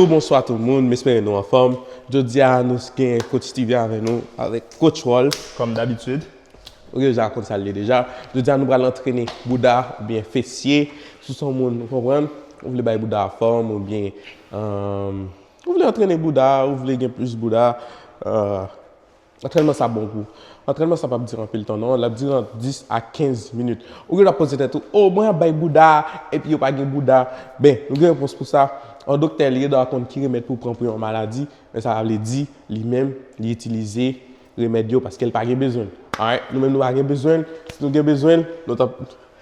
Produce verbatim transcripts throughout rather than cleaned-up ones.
Bonjou, bonswa tout moun, m espere nou anfòm. Jodi a, nou gen Coach Steevie avè nou, avèk Coach Rolf. Kòm dabitid. Ou deja konn sa l ye deja. Jodi a, nou pral antrene bouda oubyen fesye. Si w se yon moun, ou konprann, ou vle bay bouda a fòm oubyen, euh, ou vle antrene bouda, ou vle gen plis bouda, euh, antrènman sa bon pou ou. Antrènman sa p ap dire anpil tan non, l ap dire ant dis a kenz minit. Ou gen dwa poze tèt ou, "O, mwen ap bay bouda, epi yo pa gen bouda." Ben, nou gen repons pou sa. Yon doktè, li gen dwa konn ki remèd pou pran pou yon maladi, men sa pa vle di, li menm, li itilize remèd yo, paske l pa gen bezwen l. Alright? Nou menm, nou pa gen bezwen l. Si nou gen bezwen l, nou t ap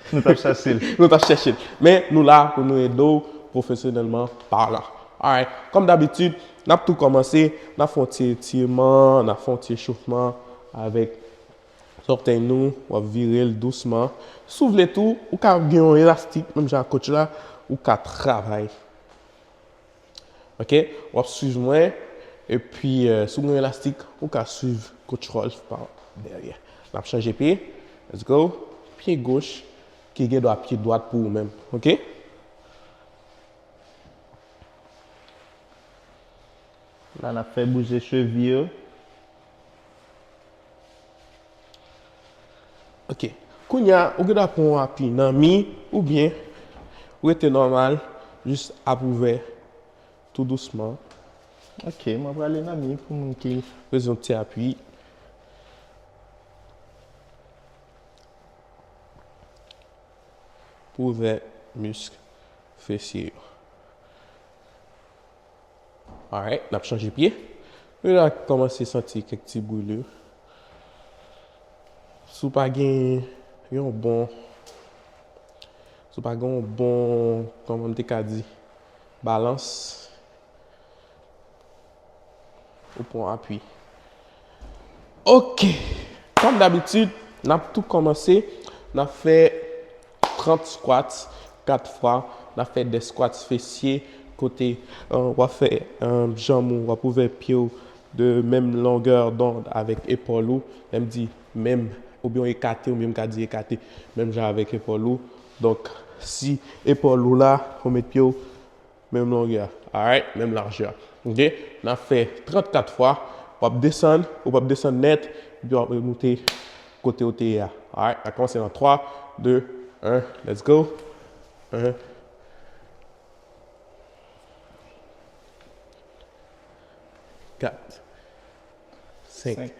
Nou t ap chèche l. Nou t ap chèche l. Men, nou la pou nou ede w pwofesyonèlman palan. Alright. Kòm dabitid, n ap tou kòmanse, n ap fè yon ti etireman, n ap fè yon ti echofman avèk zòtèy nou, w ap vire l dousman. Si w vle tou, ou ka gen yon elastik, menm jan ak coach la, ou ka travay. Ok? W ap swiv mwen, epi, euh, si w gen elastik, ou ka swiv coach Rolf pa dèyè. N ap chanje pye. Let's go. Pye goch ki gen dwa pye dwat pou ou menm. Ok? La, n ap fè bouje chevi yo. Ok. Kounye a, ou gen dwa pran yon apui nan mi oubyen rete nòmal, jis ap ouvè tou dousman. Ok, mwen prale nan mi pou moun ki bezwen yon ti apui. Pou ouvè misk fesye yo. Alright, n ap chanje pye. Nou la kòmanse santi kèk ti brûlure. Si w pa gen yon bon, si w pa gen yon bon, kòman m te ka di, balans, ou pran apui. Ok. Kòm dabitid, n ap tou kòmanse. N ap fè trant squats kat fwa. N ap fè de squats fesye kote, euh, w ap fè, euh, janm ou, w ap ouvè pye w de menm longè dond avèk epòl ou. Lè m di menm, oubyen w ekate, oubyen m ka di ekate, menm jan avèk epòl ou. Donk, si epòl ou la, ou met pye w menm longè, alright, menm lajè. Ok? N ap fè trant kat fwa, w ap desann, ou p ap desann nèt, epi w ap remoute kote w te ye a. Alright? N ap kòmanse nan twa, de, en, let's go. En, kat, senk,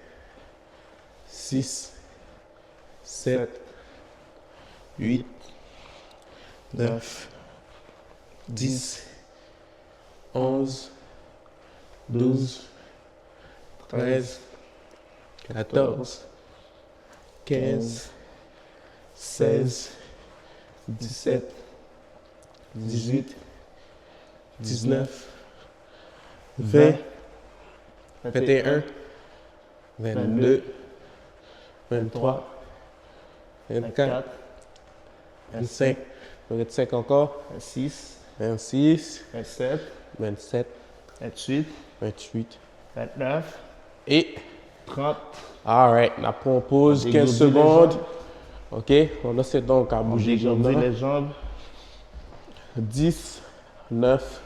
sis, sèt, uit, nèf, dis, onz, douz, trèz, katòz, kenz, sèz, disèt, dizuit, diznèf, ven, venteyen, vennde, venntwa, vennkat, vennsenk. Nou ret senk ankò. Vennsis, vennsis, vennset, vennset, venntuit, venntuit, vennèf, e trant. Alright, n ap pran yon poz kenz segonn. Ok, pandan se tan, ou ka bouje janm nan. Dis, nèf,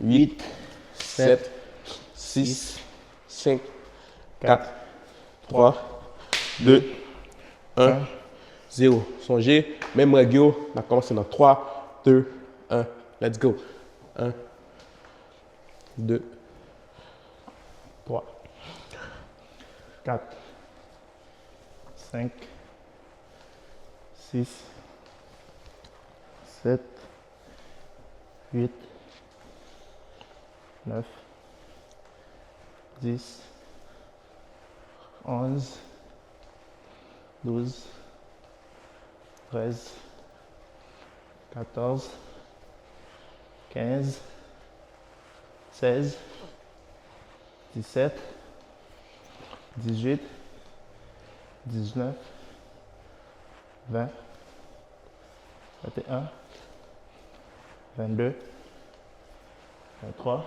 uit, sèt, sis, senk, kat, twa, de, en, zewo. Sonje, menm règ yo, n ap kòmanse nan twa, de, en. Let's go. En, de, twa, kat, senk, sis, sèt, uit, nèf, dis, onz, douz, trèz, katòz, kenz, sèz, disèt, dizuit, diznèf, ven, venteyen, vennde, venntwa,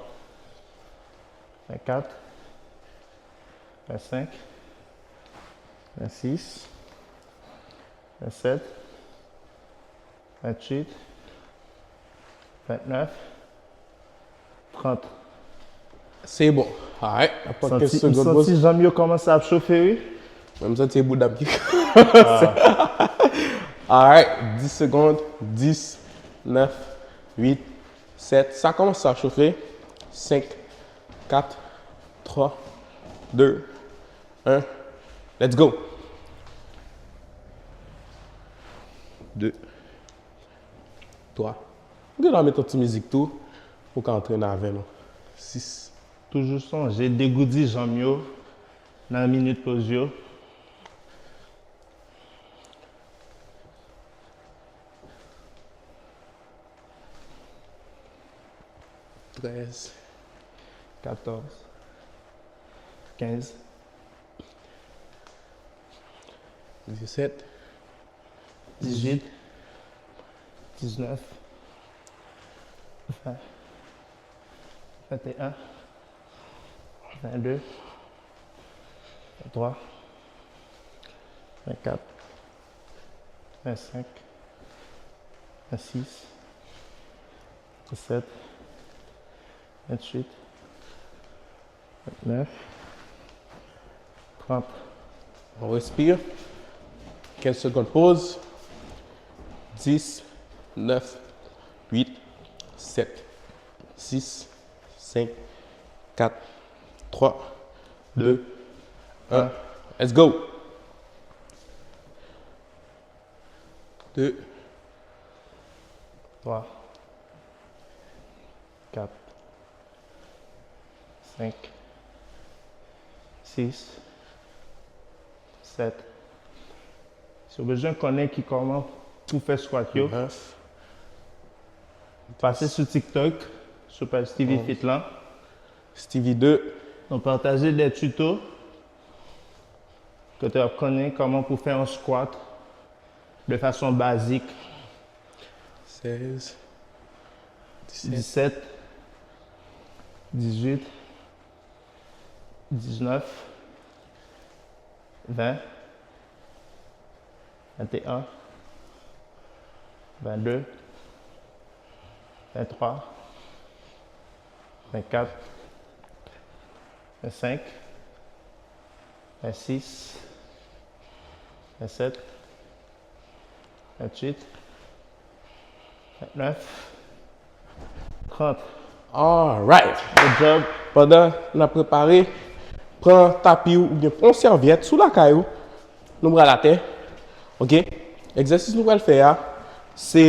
vennkat, vennsenk, vennsis, vennsèt, vennuit, vennèf, trant. Se bon. Alright, n ap pran kenz Santi, m segonn poz. Santi janm yo kòmanse ap chofe, wi. Menm santi e bouda m ki kòmanse. Alright, dis segonn. Dis, nèf, uit, sèt. Sa kòmanse ap chofe. Senk, kat, twa, de, en. Let's go! De, twa. Ou gen dwa met yon ti mizik tou pou w ka antrene avè nou. Sis. Toujou sonje degoudi janm yo nan minit poz yo. Trèz. Katòz. Kenz. Disèt. Dizuit. Diznèf. Ven. Venteyen. Vennde. Venntwa. Vennkat. Vennsenk. Vennsis. Vennsèt. Vennwit. Vennèf. Trant. On respire. Kenz segonn poz. Dis, nèf, uit, sèt, sis, senk, kat, twa, de, en. Let's go! De, twa, kat, senk, sis, sèt. Si w bezwen konnen ki kòman pou fè squat yo, nèf. Pase sou TikTok, sou paj Stevie Fit lan. Stevie de. Nou pataje de tuto kote w ap konnen kòman pou fè yon squat de fason bazik. Sèz. Disèt. Disèt, dizuit, diznèf, ven, venteyen, vennde, venntwa, vennkat, vennsenk, vennsis, vennsèt, vennwit, vennèf, trant. Alright. Good job. Pandan n ap prepare, pran tapi w oubyen pran yon sèvyèt sou lakay ou. Nou pral atè. Ok? Egzèsis nou pral fè a, se,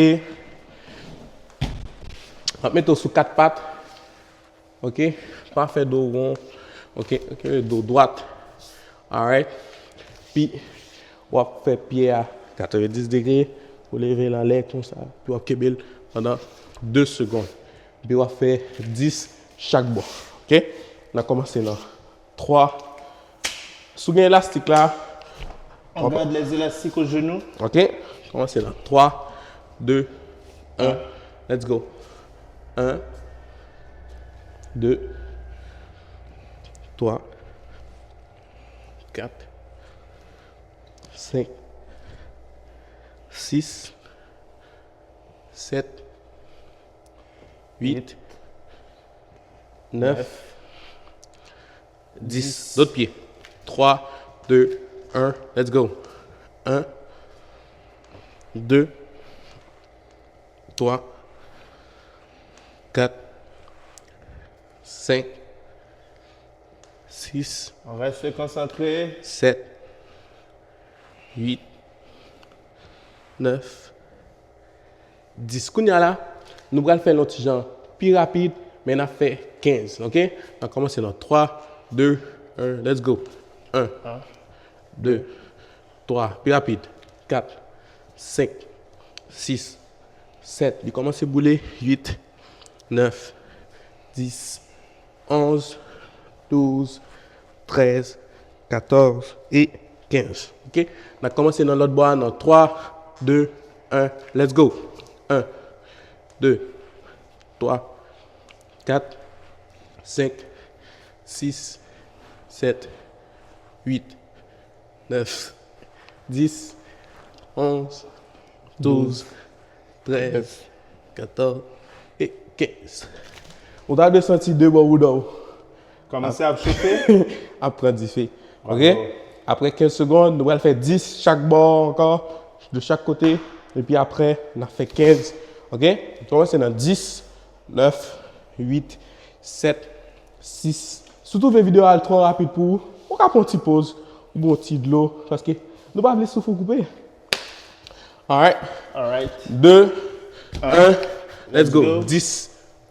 m ap mete w sou kat pat. Ok? Pa fè do w won. Ok? Ok, do w dwat. Alright? Pi w ap fè pye a katrevendis degre, ou leve l anlè konsa, pi w ap kenbe l pandan de segonn. Epi w ap fè dis chak bò. Ok? N ap kòmanse nan twa. Si w gen elastik la, On garde les élastiques au genou. Ok? Kòmanse nan twa, de, en. Let's go. En, de, twa, kat, senk, sis, sèt, uit, nèf, dis. Lòt pye. Twa, de, en. Let's go. En, de, twa, kat, senk, sis. On reste concentré. Sèt, uit, nèf, dis. Kounye a la, nou pral fè l yon ti jan pi rapid, men n ap fè kenz, ok? N ap kòmanse nan twa, de, en, let's go. En, de, twa, pi rapid. Kat, senk, sis, sèt. Li kòmanse boule. Uit, nèf, dis, onz, douz, trèz, katòz e kenz. Ok? N ap kòmanse nan lòt bò a nan twa, de, en, let's go. En, de, twa, kat, senk, sis, sèt, uit, nèf, dis, onz, douz, trèz, katòz e kenz. Ou ta dwe santi de bò bouda w. Kòmanse ap chofe. Ap pran dife. Ok? Bravo. Apre kenz segonn, nou pral fè dis chak bò ankò, de chak kote. Epi apre, n ap fè kenz. Ok? Nou kòmanse nan dis, nèf, uit, sèt, sis. Si w twouve videyo a twò rapid pou ou, ou ka pran yon ti poz, ou bwè yon ti dlo, paske nou pa vle souf ou koupe. Alright. Alright. De, en, let's go. Dis,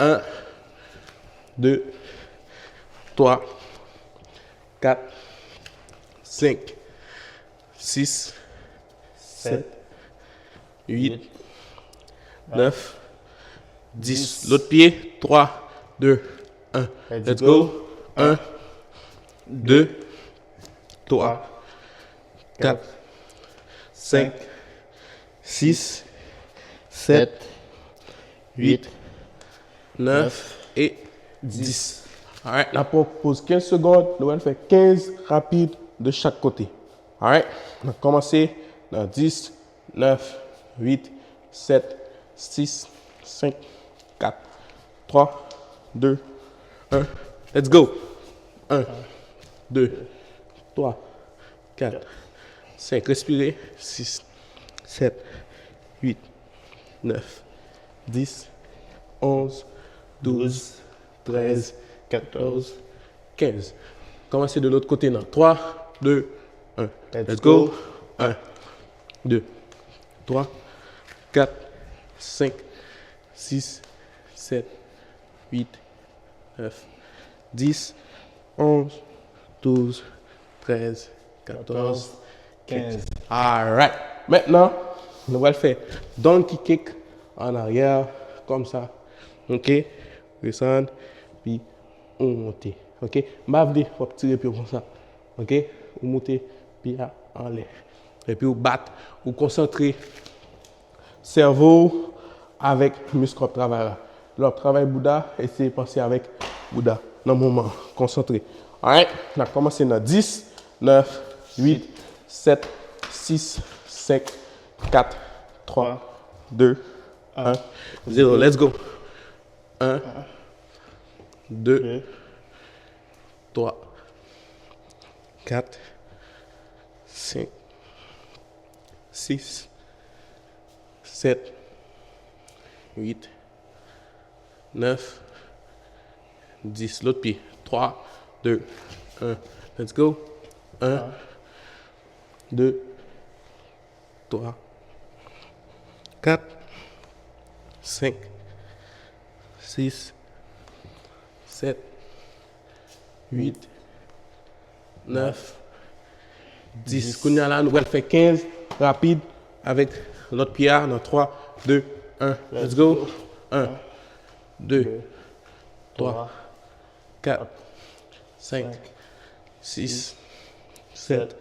en, de, twa, kat, senk, sis, sèt, uit, nèf, dis. Lòt pye, twa, de, en. Let's go. En, de, twa, kat, senk, sis, sèt, uit, nèf e dis. Alright, n ap pran poz kenz segonn, nou pral fè kenz rapid de chak kote. Alright, n ap kòmanse nan dis, nèf, uit, sèt, sis, senk, kat, twa, de, en. Let's go. En, de, twa, kat, senk. Respire. Sis, sèt, uit, nèf, dis, onz, douz, trèz, katòz, kenz. Kòmanse de lòt kote nan twa, de, en. Let's go. En, de, twa, kat, senk, sis, sèt, uit, nèf, dis, onz, douz, trèz, katòz, kenz. Alright. Mentnan, nou pral fè donkey kick an aryè, kòmsa. Ok? Desann, pi ou monte. Ok? M pa vle w ap tire pye w konsa. Ok? Ou monte pye a anlè. Epi ou bat, ou konsantre sèvo w avèk misk w ap travay la. Lè w ap travay bouda, eseye panse avèk bouda nan moman an. Konsantre. Alright? N ap kòmanse nan dis, nèf, uit, sèt, sis, senk, kat, twa, de, en, zewo. Let's go. En, de, twa, kat, senk, sis, sèt, uit, nèf, dis. Lòt pye. Twa, de, en. Let's go. En, de, twa, kat, senk, sis, sèt, uit, nèf, dis. Kounye a la, nou pral fè kenz rapid avèk lòt pye a nan twa, de, en. Let's go. En, de, twa, kat, senk, sis, sèt,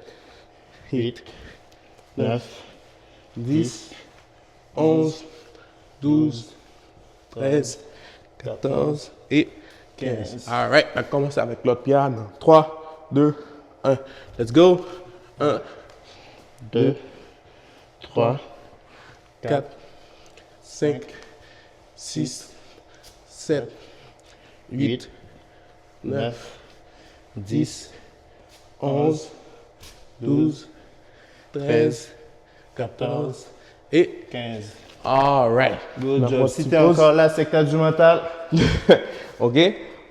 uit, nèf, dis, onz, douz, trèz, katòz e kenz. Alright, n ap kòmanse avèk lòt pye a nan twa, de, en. Let's go. En, de, twa, kat, senk, sis, sèt, uit, nèf, dis, onz, douz, trèz, katòz e kenz. Alright. Good job. Si te ankò la, sektè di mantal. Ok.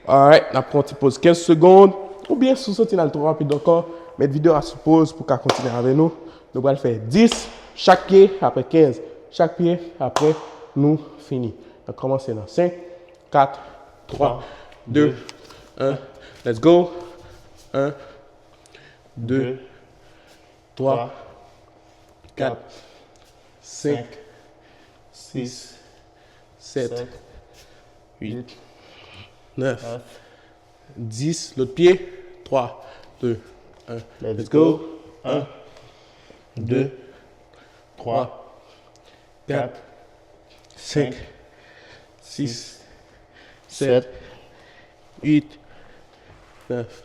Alright, n ap pran ti poz kenz segonn. Oubyen si w santi n al twò rapid ankò, met videyo a sou poz pou w ka kontinye avè nou. Nou pral fè dis chak pye, apre kenz chak pye, apre nou fini. N ap kòmanse nan senk, kat, twa, de, en. Let's go. En, de, twa, kat, senk, sis, sèt, uit, nèf, dis. Lòt pye. Twa, de, en. Let's go. En, de, twa, kat, senk, sis, sèt, uit, nèf,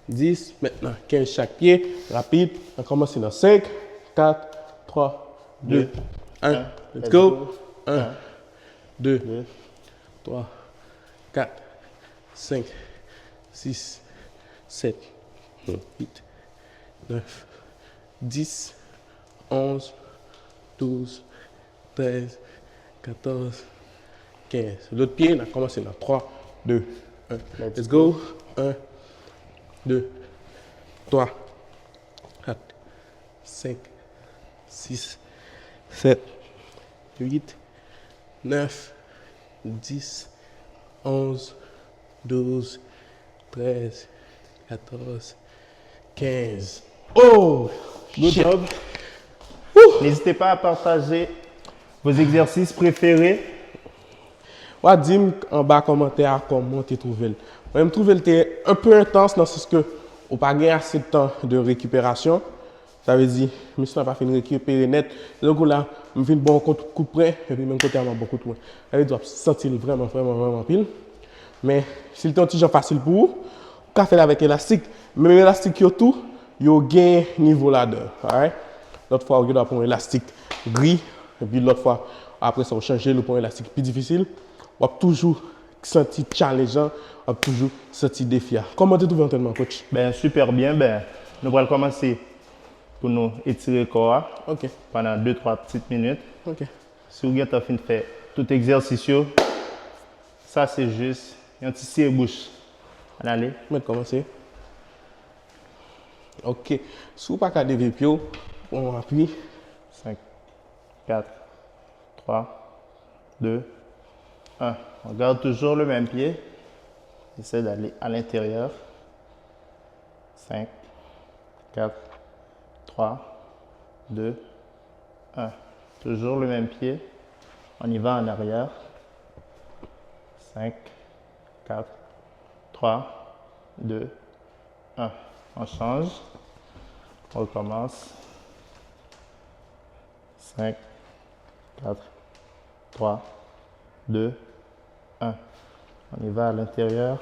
dis. Mentnan, kenz chak pye. Rapid. N ap kòmanse nan senk, kat, twa, de, en. Let's go. En, de, twa, kat, senk, sis, sèt, uit, nèf, dis, onz, douz, trèz, katòz, kenz. Lòt pye, n ap kòmanse nan twa, de, en. Let's go. En, de, twa, kat, senk, sis, sèt, uit, nèf, dis, onz, douz, trèz, katòz, kenz. Oh! Good job. N'hésitez pas à partager vos exercices préférés. W a di m anba kòmantè a kòman w te twouve l. Mwen, m twouve l te un peu intense nan sans ke ou pa gen ase de tan de rekiperasyon. Sa vle di, misk lan pa fin rekipere nèt. Se tankou la, m vin ba w kout, kout pwen, epi menm kote a m ap ba w kout pwen. Sa vle di, w ap santi l vrèman, vrèman, vrèman anpil. Men, si l te yon ti jan fasil pou ou, ou ka fè l avèk elastik. Menm elastik yo tou, yo gen nivo ladan. Alright? Lòt fwa, ou gen dwa pran yon elastik gri, epi lòt fwa, apre sa, ou chanje l, ou pran yon elastik pi difisil. W ap toujou santi challenge lan, w ap toujou santi defi a. Kòman w te twouve antrènman, coach? Ben, super bien. Ben, nou pral kòmanse pou nou etire kò a, ok, pandan de twa ti minit. Ok. Si w gentan fin fè tout egzèsis yo, sa se jis yon ti siye bouch. Ann ale. Mèt kòmanse. Ok. Si w pa ka leve pye w, pran yon apui. Senk, kat, twa, de, en. On garde toujours le même pied. Essaie d'aller à l'intérieur. Cinq, quatre, trois, deux, un. Toujours le même pied. On y va en arrière. Cinq, quatre, trois, deux, un. On change. On recommence. Cinq, quatre, trois, deux, un. On y va à l'intérieur.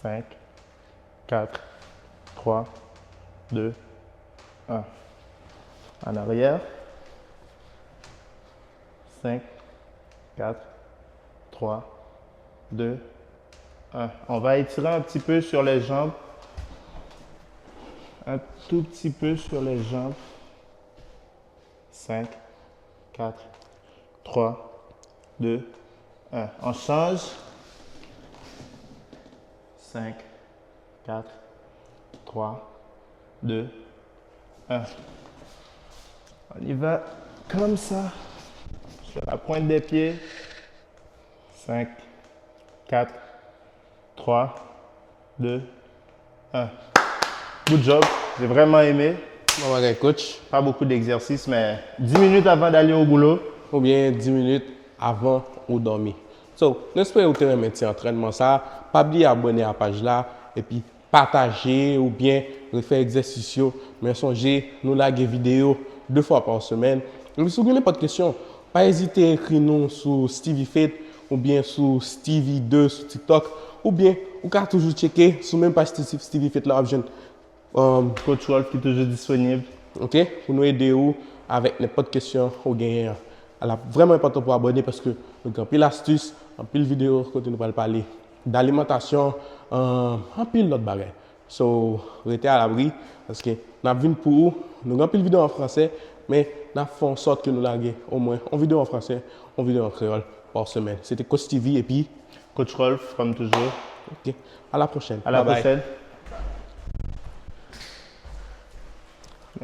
Cinq, quatre, trois, deux, un. En arrière. Cinq, quatre, trois, deux, un. On va étirer un petit peu sur les jambes. Un tout petit peu sur les jambes. Cinq, quatre, trois, deux, un. On change. Cinq, quatre, trois, deux, un. On y va comme ça. Sur la pointe des pieds. Cinq, quatre, trois, deux, un. Good job. J'ai vraiment aimé. Bon bagay, coach. Pas beaucoup d'exercices, mais dix minutes avant d'aller au boulot. Oubyen dis minit avan ou dòmi. So, nou espere ou te renmen ti antrènman sa. Pa bliye abòne a paj la, epi pataje oubyen refè egzèsis yo. Men sonje, nou lage videyo de fwa pa semèn. Epi si w gen nenpòt kesyon, pa ezite ekri nou sou Steevy Fit oubyen sou Steevy de sou TikTok, oubyen ou ka toujou tcheke sou menm paj Steevy Fit la, w ap jwenn, um, Coach Rolf ki toujou disponib. Ok, pou nou ede ou avèk nenpòt kesyon ou genyen an. L ap vrèman enpòtan pou abòne paske nou gen anpil astis, anpil videyo kote nou pral pale d'alimantasyon, um, anpil lòt bagay. So, rete alabri, paske n ap vin pou ou. Nou gen anpil videyo an fransè, men n ap fè an sòt ke nou lage omwen yon videyo an fransè, yon videyo an kreyòl pa semèn. Se te Coach Steevy epi Coach Rolf, comme toujours. Ok, à la prochaine. À la prochaine. Bye bye.